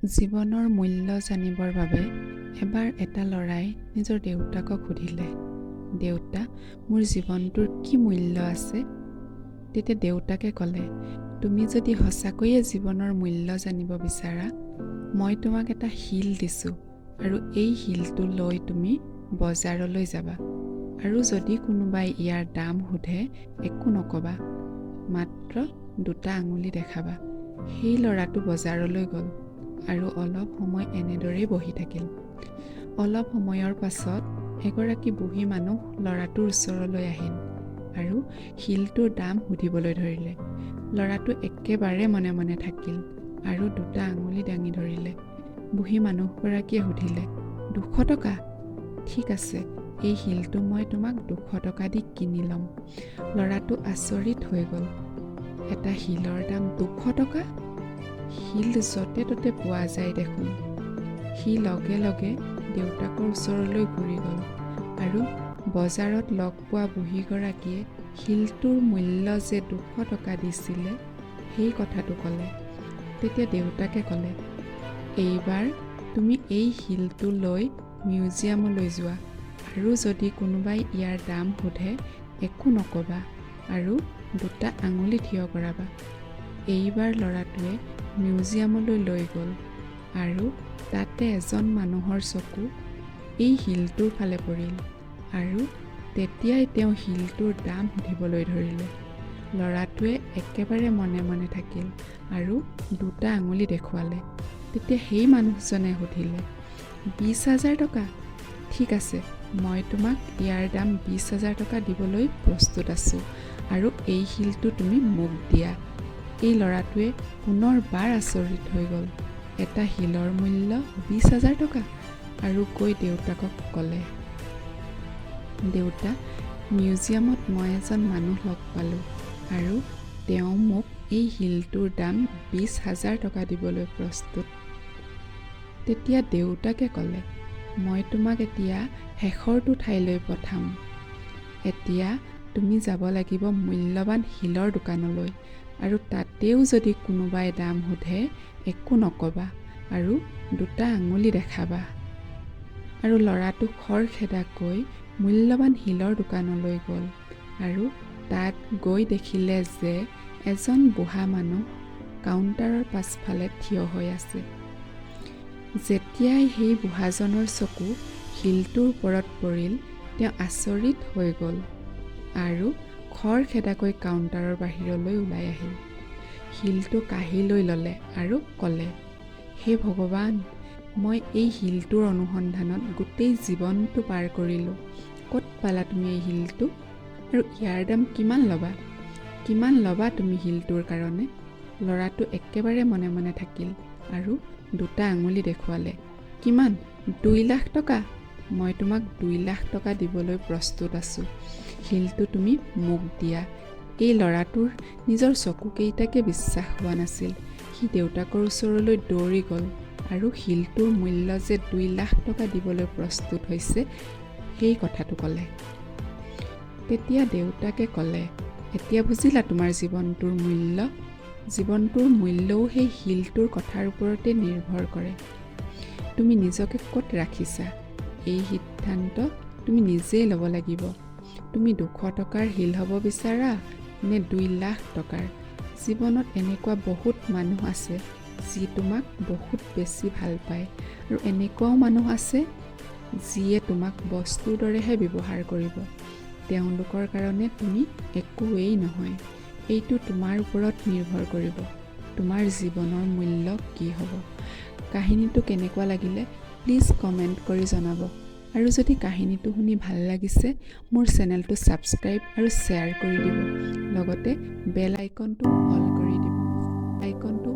জীৱনৰ মূল্য জানিবৰ বাবে এবাৰ এটা ল'ৰাই নিজৰ দেউতাকক সুধিলে, "দেউতা, মোৰ জীৱনটোৰ কি মূল্য আছে?" তেতিয়া দেউতাকে ক'লে, "তুমি যদি সঁচাকৈয়ে জীৱনৰ মূল্য জানিব বিচাৰা, মই তোমাক এটা শিল দিছোঁ আৰু এই শিলটো লৈ তুমি বজাৰলৈ যাবা আৰু যদি কোনোবাই ইয়াৰ দাম সোধে, একো নক'বা, মাত্ৰ দুটা আঙুলি দেখাবা।" সেই ল'ৰাটো বজাৰলৈ গ'ল আৰু অলপ সময় এনেদৰেই বহি থাকিল। অলপ সময়ৰ পাছত এগৰাকী বুঢ়ী মানুহ ল'ৰাটোৰ ওচৰলৈ আহিল আৰু শিলটোৰ দাম সুধিবলৈ ধৰিলে। ল'ৰাটো একেবাৰে মনে মনে থাকিল আৰু দুটা আঙুলি দাঙি ধৰিলে। বুঢ়ী মানুহগৰাকীয়ে সুধিলে, "200 টকা? ঠিক আছে, এই শিলটো মই তোমাক 200 টকা দি কিনি ল'ম।" ল'ৰাটো আচৰিত হৈ গ'ল। এটা শিলৰ দাম 200 টকা? শিল য'তে ত'তে পোৱা যায় দেখোন। সি লগে লগে দেউতাকৰ ওচৰলৈ ঘূৰি গ'ল আৰু বজাৰত লগ পোৱা বুঢ়ীগৰাকীয়ে শিলটোৰ মূল্য যে 200 টকা দিছিলে, সেই কথাটো ক'লে। তেতিয়া দেউতাকে ক'লে, "এইবাৰ তুমি এই শিলটো লৈ মিউজিয়ামলৈ যোৱা আৰু যদি কোনোবাই ইয়াৰ দাম সোধে, একো নক'বা আৰু দুটা আঙুলি থিয় কৰাবা।" এইবাৰ ল'ৰাটোৱে মিউজিয়ামলৈ লৈ গ'ল আৰু তাতে এজন মানুহৰ চকু এই শিলটোৰ ফালে পৰিল আৰু তেতিয়াই তেওঁ শিলটোৰ দাম সুধিবলৈ ধৰিলে। ল'ৰাটোৱে একেবাৰে মনে মনে থাকিল আৰু দুটা আঙুলি দেখুৱালে। তেতিয়া সেই মানুহজনে সুধিলে, "20,000 টকা? ঠিক আছে, মই তোমাক ইয়াৰ দাম 20,000 টকা দিবলৈ প্ৰস্তুত আছোঁ আৰু এই শিলটো তুমি মোক দিয়া।" এই ল'ৰাটোৱে পুনৰবাৰ আচৰিত হৈ গ'ল। এটা শিলৰ মূল্য 20,000 টকা! আৰু গৈ দেউতাকক ক'লে, "দেউতা, মিউজিয়ামত মই এজন মানুহ লগ পালোঁ আৰু তেওঁ মোক এই শিলটোৰ দাম 20,000 টকা দিবলৈ প্ৰস্তুত।" তেতিয়া দেউতাকে ক'লে, "মই তোমাক এতিয়া শেষৰটো ঠাইলৈ পঠাম। এতিয়া তুমি যাব লাগিব মূল্যৱান শিলৰ দোকানলৈ আৰু তাতেও যদি কোনোবাই দাম সোধে, একো নক'বা আৰু দুটা আঙুলি দেখাবা।" আৰু ল'ৰাটো খৰখেদাকৈ মূল্যৱান শিলৰ দোকানলৈ গ'ল আৰু তাত গৈ দেখিলে যে এজন বুঢ়া মানুহ কাউণ্টাৰৰ পাছফালে থিয় হৈ আছে। যেতিয়াই সেই বুঢ়াজনৰ চকু শিলটোৰ ওপৰত পৰিল, তেওঁ আচৰিত হৈ গ'ল আৰু খৰখেদাকৈ কাউণ্টাৰৰ বাহিৰলৈ ওলাই আহিল। শিলটো কাঢ়ি লৈ ল'লে আৰু ক'লে, "হে ভগৱান, মই এই শিলটোৰ অনুসন্ধানত গোটেই জীৱনটো পাৰ কৰিলোঁ। ক'ত পালা তুমি এই শিলটো আৰু ইয়াৰ দাম কিমান ল'বা? কিমান ল'বা তুমি শিলটোৰ কাৰণে?" ল'ৰাটো একেবাৰে মনে মনে থাকিল আৰু দুটা আঙুলি দেখুৱালে। "কিমান? 2 লাখ টকা? মই তোমাক 2 লাখ টকা দিবলৈ প্ৰস্তুত আছোঁ। শিলটো তুমি মোক দিয়া।" এই ল'ৰাটোৰ নিজৰ চকুকেইটাকে বিশ্বাস হোৱা নাছিল। সি দেউতাকৰ ওচৰলৈ দৌৰি গ'ল আৰু শিলটোৰ মূল্য যে 2 লাখ টকা দিবলৈ প্ৰস্তুত হৈছে, সেই কথাটো ক'লে। তেতিয়া দেউতাকে ক'লে, "এতিয়া বুজিলা তোমাৰ জীৱনটোৰ মূল্য? জীৱনটোৰ মূল্যও সেই শিলটোৰ কথাৰ ওপৰতে নিৰ্ভৰ কৰে। তুমি নিজকে ক'ত ৰাখিছা, এই সিদ্ধান্ত তুমি নিজেই ল'ব লাগিব। তুমি 200 টকাৰ শিল হ'ব বিচাৰা নে 2 লাখ টকাৰ? জীৱনত এনেকুৱা বহুত মানুহ আছে যি তোমাক বহুত বেছি ভাল পায় আৰু এনেকুৱাও মানুহ আছে যিয়ে তোমাক বস্তুৰ দৰেহে ব্যৱহাৰ কৰিব। তেওঁলোকৰ কাৰণে তুমি একোৱেই নহয়। এইটো তোমাৰ ওপৰত নিৰ্ভৰ কৰিব, তোমাৰ জীৱনৰ মূল্য কি হ'ব।" কাহিনীটো কেনেকুৱা লাগিলে প্লিজ কমেণ্ট কৰি জনাব আৰু যদি কাহিনীটো শুনি ভাল লাগিছে, মোৰ চেনেলটো ছাবস্ক্ৰাইব আৰু শ্বেয়াৰ কৰি দিব, লগতে বেল আইকনটো অল কৰি দিব, আইকনটো।